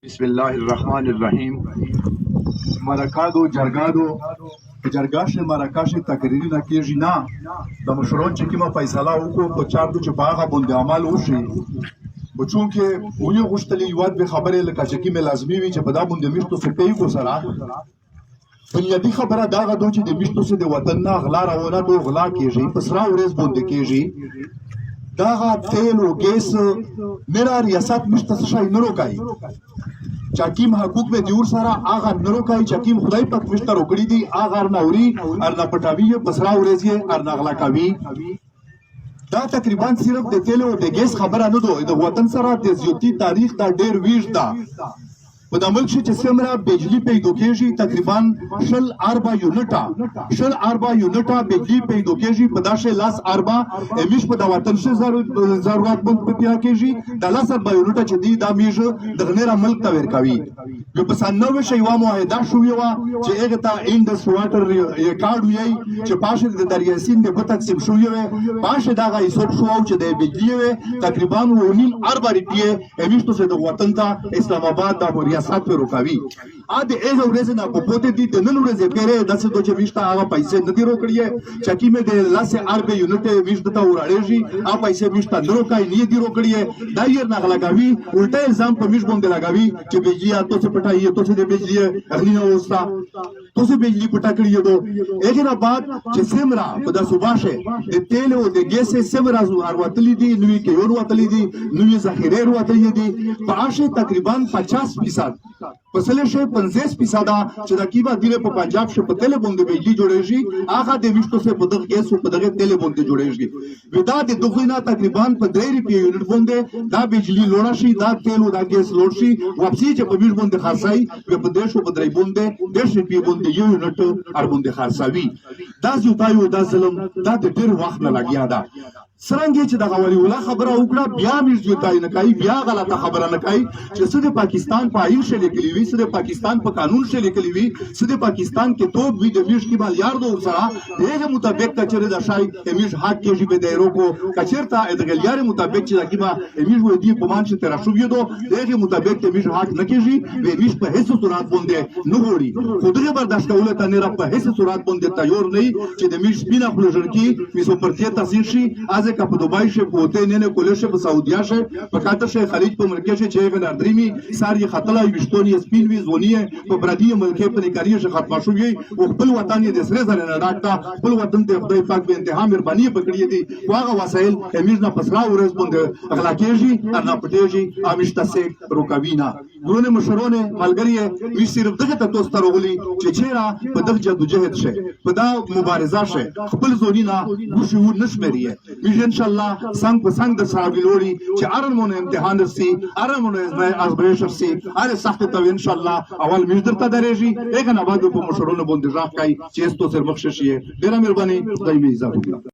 بسم الله الرحمن الرحیم. مرکه دو، جرګه دو، په جرګه شي مرکه شي تقریري نه کېږي. نه د مشرون چې کومه فیصله وکړو په چار دو چې په هغه باندې عمل وشي. خو چونکې ونی غوښتلې یوه دوې خبرې لکه چې کومې لازمي وي چې په دا باندې میشتو څه پیږو سره. بنیادي خبره دا غدو چې د میشتو سه د وطن نه غلا راونه دو، غلا کېږي په سره ورځ باندې کېږي. دغه تیل او ګیس میرا ریاست مشته څه شی نه روکای، چا کیم حقوق به دیور سره هغه نه روکای، چا کیم خدای پاک مشته روکړي دي هغه ار نه اوري، ار نه پټاوي، په سره ورځ یې ار نه غلا کوي. دا تقریبا صرف د تیل او د ګیس خبره نه ده، د وطن سره د زیوتی تاریخ دا ډیر ویش ده. په دا ملک چې څومره بجلی پیدا کېږي، تقریبا 20 اربه یونټه، 20 اربه یونټه بجلی پیدا کېږي، په دا شی 10 اربه امیش په دا وطن شي ضرورت بند په پیدا کېږي. دا 10 اربه یونټه چې دی دا میږ د غنیره ملک ته ورکوي. نو په سن 90 شی یوه معاهده شوې وه چې هغه ته انډس واټر ریکارډ ویي چې پاشه د دریا سیند په تقسیم شوې وي، پاشه دغه حساب شو چې د بجلی وي تقریبا 1.5 اربه روپیې امیش ته د وطن ته اسلام آباد د ریاست پر روکاوي. ا د هغه ورځې نه په پوتې دي د نن ورځې پیرې داسې دوه چې میشته هغه پیسې نه دی روکړي چې کیمه د 10 اربه یونټ میشته ته وراړېږي، هغه پیسې میشته نه روکای، نه دی روکړي. دا یې نه لګاوي، الټه الزام په میش باندې لګاوي چې بجلی تو څه پټایي، تو څه د بجلی اغلی نه وستا، تو څه بجلی پټا کړی دو. هغه نه بعد چې سمرا په د صوبه شه د تیل او د ګیس سمرا اروتلی دي، نوې کې وروتلی دي، نوې ذخیره وروتلی دي، په اشه تقریبا 50%، په سله شي 50% چې د کیبا دیره په پنجاب شي په تیل باندې بجلی جوړیږي، هغه د وشتو سه په دغه ګیس او په دغه تیل باندې جوړیږي. ودا د دغه نه تقریبا په 3 روپیې یونټ باندې دا بجلی لوړه شي، دا تیل او دا ګیس لوړ شي، واپسی چې په میش باندې خرڅای په 30 په 3 باندې، 30 روپیې باندې یو یونټ ار باندې خرڅوي. دا زیوتایو، دا ظلم دا د ډېر وخت نه لګیا ده. څرنګه چې دغه ولی الله خبره وکړه، بیا مې زیوتای نه کوي، بیا غلطه خبره نه کوي چې څه د پاکستان په آئین شې لیکلی وي، څه د پاکستان په قانون شې لیکلی وي، څه د پاکستان کې توب وي، د میش کې بالیار دو سره دغه مطابق کچره د شای امیش حق کې به دایرو کو کچرتا دغه لیار مطابق چې دغه امیش و دی په مان چې تر شو دو دغه مطابق ته میش حق نه کېږي. و میش په هیڅ صورت باندې نه غوړي، خو دغه برداشت کوله ته نه په هیڅ صورت باندې تیار نه چې د میش سپینه خپل ژرکی میسو پرتیه تاثیر شي. ازه که په دوبای شي، په هوتې نه نه کولې شي، په سعودیا شي، په قطر شي، خلیج په ملک شي چې هغه نردریمي سار یې خطلای وشتون یې سپین وي، زونی په پردي ملک په نکاری شي ختم شو وي او خپل وطن یې د سره زره نه ډاکټه. خپل وطن ته خدای پاک به انتها مهرباني پکړې دي، خو هغه وسایل امیش نه پسرا ورځ باندې غلا کېږي، نه پټېږي، امیش تاسو روکوي نه. ګرونه مشرونه ملګری می صرف دغه ته توس ترغلی چې چیرې په دغه جدوجہد شه، په دا مبارزه شه خپل زونی نه ګوشي و نشمري. میږ ان شاء الله څنګ په څنګ د سره ویلوړي چې ارن مون امتحان رسی، ارن مون ازمایښت رسی، اره سخت ته ان شاء الله اول میږ درته درېږي، هغه نه بعد په مشرونو باندې ځاخ کوي چې استو سر مخ شي. ډیره مهرباني، خدای مې عزت وکړه.